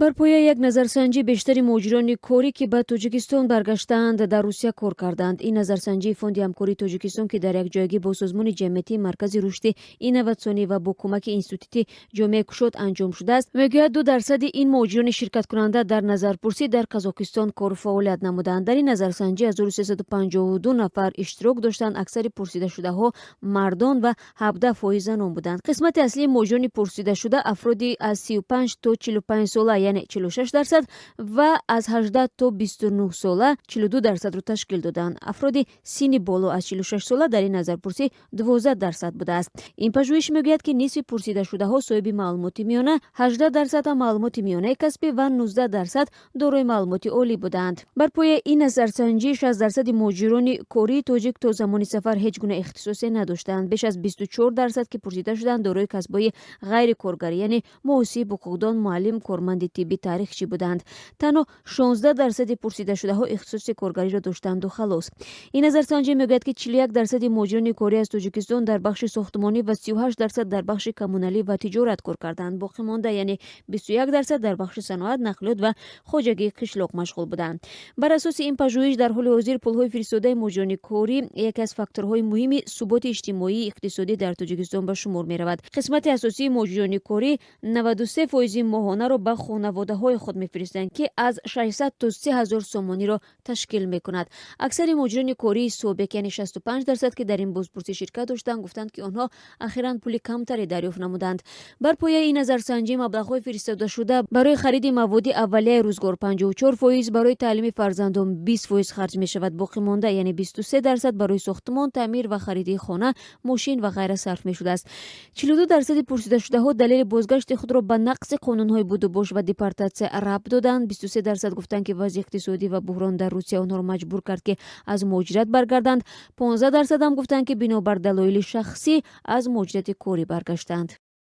Бар пояи як назарсанҷӣ, бештари муҳоҷирони корӣ, ки ба Тоҷикистон баргаштаанд, дар Русия кор карданд. Ин назарсанҷии Фонди ҳамкории Тоҷикистон, ки дар якҷоягӣ бо Созмони ҷамъиятии Маркази рушди инноватсионӣ ва бо кӯмаки Институти ҷомеаи кушод анҷом шудааст, мегӯяд, 2 дарсади ин муҳоҷирони ширкаткунанда дар назарпурсӣ дар Қазоқистон кору фаъолият намуданд. Дар ин назарсанҷӣ 1352 нафар иштирок доштанд. Аксари пурсидашудаҳо мардон ва 17 фоиз занон буданд. Қисмати аслии муҳоҷирони пурсидашуда афроди аз 35 то 45 сола, яъне 46%, ва аз 18 то 29 сола, 42 дарсадро ташкил доданд. Афроди синни боло аз 46 сола дар ин назарпурсӣ 12% будааст. Ин пажӯҳиш мегӯяд, ки нисфи пурсидашудаҳо соҳиби маълумоти миёна, 18% маълумоти миёнаи касбӣ ва 19% дорои маълумоти олӣ буданд. Бар пояи ин назарсанҷӣ, 60 дарсади муҳоҷирони кории тоҷик то замони сафар ҳеҷ гуна ихтисосе надоштанд. Беш аз 24%, ки пурсида шуданд, дорои касбҳои ғайрикоргарӣ, яъне муҳосиб, ҳуқуқдон, муаллим, корманди тиббӣ, таърихчӣ буданд. Танҳо 16 дарсади пурсидашудаҳо ихтисоси коргариро доштанду халос. Ин назарсанҷӣ мегӯяд, ки 41 дарсади муҳоҷирони корӣ аз Тоҷикистон дар бахши сохтмонӣ ва 38% дар бахши коммуналӣ ва тиҷорат кор карданд. Боқимонда, яъне 21%, дар бахши саноат, нақлиёт ва хоҷагии қишлоқ машғул буданд. Бар асоси ин пажӯҳиш, дар ҳоли ҳозир пулҳои фиристодаи муҳоҷирони корӣ яке аз факторҳои муҳими суботи иҷтимоии иқтисодӣ дар Тоҷикистон ба шумор меравад. Қисмати асосии муҳоҷирони корӣ 93 фоизи моҳонаро ба хонаводаҳои худ мефиристанд, ки аз 600 то 3000 сомониро ташкил мекунад. Аксари муҳоҷирони кории собиқ, яъне 65%, ки дар ин бозпурсӣ ширкат доштанд, гуфтанд, ки онҳо ахиран пули камтаре дарёфт намуданд. Бар пояи ин назарсанҷӣ, маблағҳои фиристодашуда барои хариди маводи аввалияи рӯзгор 54%, барои таълими фарзандон 20% харҷ мешавад. Боқимонда, яъне 23%, барои сохтмон, таъмир ва хариди хона, мошин ва ғайра сарф мешудааст. 42 дарсади пурсидашудаҳо далели бозгашти худро ба нақзи қонунҳои будубош ва депортатсия рабт доданд. 23% гуфтанд, ки вазъи иқтисодӣ ва буҳрон дар Русия онҳоро маҷбур кард, ки аз муҳоҷират баргарданд. 15% ҳам гуфтанд, ки бинобар далоили шахсӣ аз муҳоҷирати корӣ баргаштанд.